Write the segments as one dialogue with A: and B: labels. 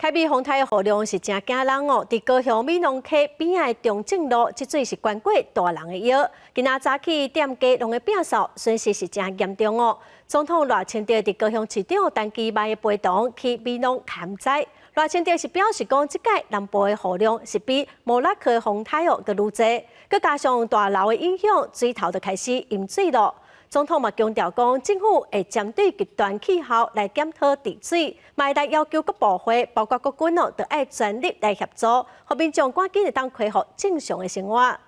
A: 台美風颱雨量是誠驚人哦！佇高雄美濃溪邊仔的中正路，積水是懸過大人的腰。今仔早起店家攏會摒掃，損失是誠嚴重哦。總統賴清德佇高雄市長陳其邁的陪同去美濃勘災。賴清德是表示講，這屆南部的雨量是比莫拉克的風颱哦閣愈濟，閣加上大樓的影響，水頭就開始淹水咯。總統嘛強調講，政府會針對極端氣候來檢討治水，嘛會來要求各部會，包括國軍哦，都愛全力來協助，予民眾趕緊會當恢復正常的生活。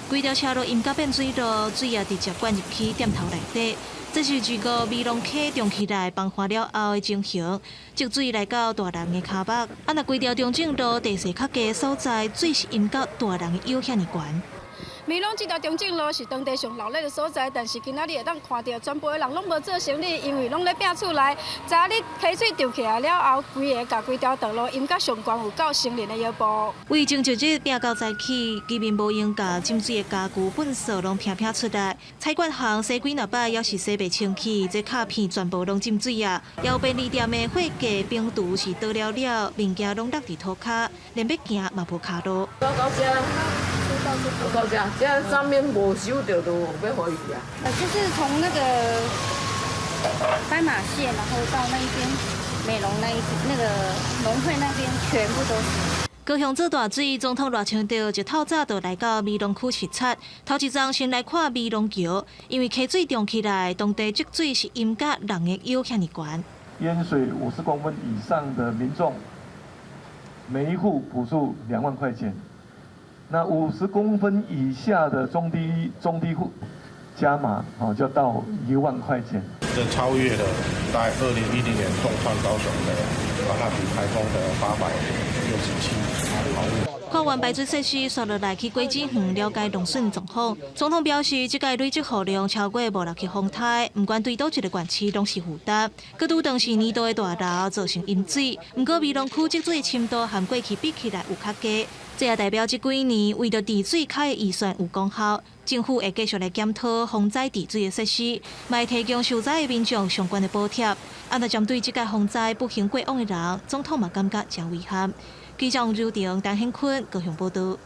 B: 規條車路淹甲變水路，水也直接灌入去店頭內底。這是這個美濃溪漲起來崩岸了後的情形，積水來到大人的跤目。啊，若規條中正路地勢較低的所在，水是淹到大人的腰遐爾懸。
C: 美濃這條中正路是當地上鬧熱的所在，但是今仔日會當看著，全部的人攏無做生意，因為攏咧摒厝內。昨日溪水漲起來了後，規个共規條道路淹甲上懸有夠成人的腰部。
B: 為前一日摒到早起，居民無閒共浸水的家具、糞掃攏摒摒出來。菜館行洗幾若擺，猶是洗袂清氣，這卡片全部攏浸水啊！有便利店的貨架、冰櫥是倒了了，物件攏落佇塗跤，連欲行嘛無跤路。
D: 到這，這上面無收著就欲予伊啊。
E: 就是從那個斑馬線，然後到那一邊美濃那一那個農會那邊，全部都是。
B: 高雄做大水，總統賴清德一透早就來到美濃區視察。頭一站先來看美濃橋，因為溪水漲起來，當地積水是淹甲人的腰遐爾懸。
F: 淹水50公分以上的民眾，每一戶補助2萬塊錢。那50公分以下的中低戶加碼，哦，就到1萬塊錢。
G: 這超越了在2010年洞穿高雄的瓦納比颱風的867毫米。
B: 看完排水設施，紲落來去果子園了解農損狀況。總統表示，這屆累積雨量超過莫拉克風颱，毋管對佗一个縣市攏是負擔。閣拄當時年度的大樓造成淹水，毋過美濃區積水深度和過去比起來有較低。這也代表這幾年為著治水開的預算有功效，政府會繼續來檢討防災治水的設施，嘛會提供受災的民眾相關的補貼。啊，若針對這屆洪災不幸過往的人，總統嘛感覺誠遺憾。記者王柔婷、陳顯坤高雄報導。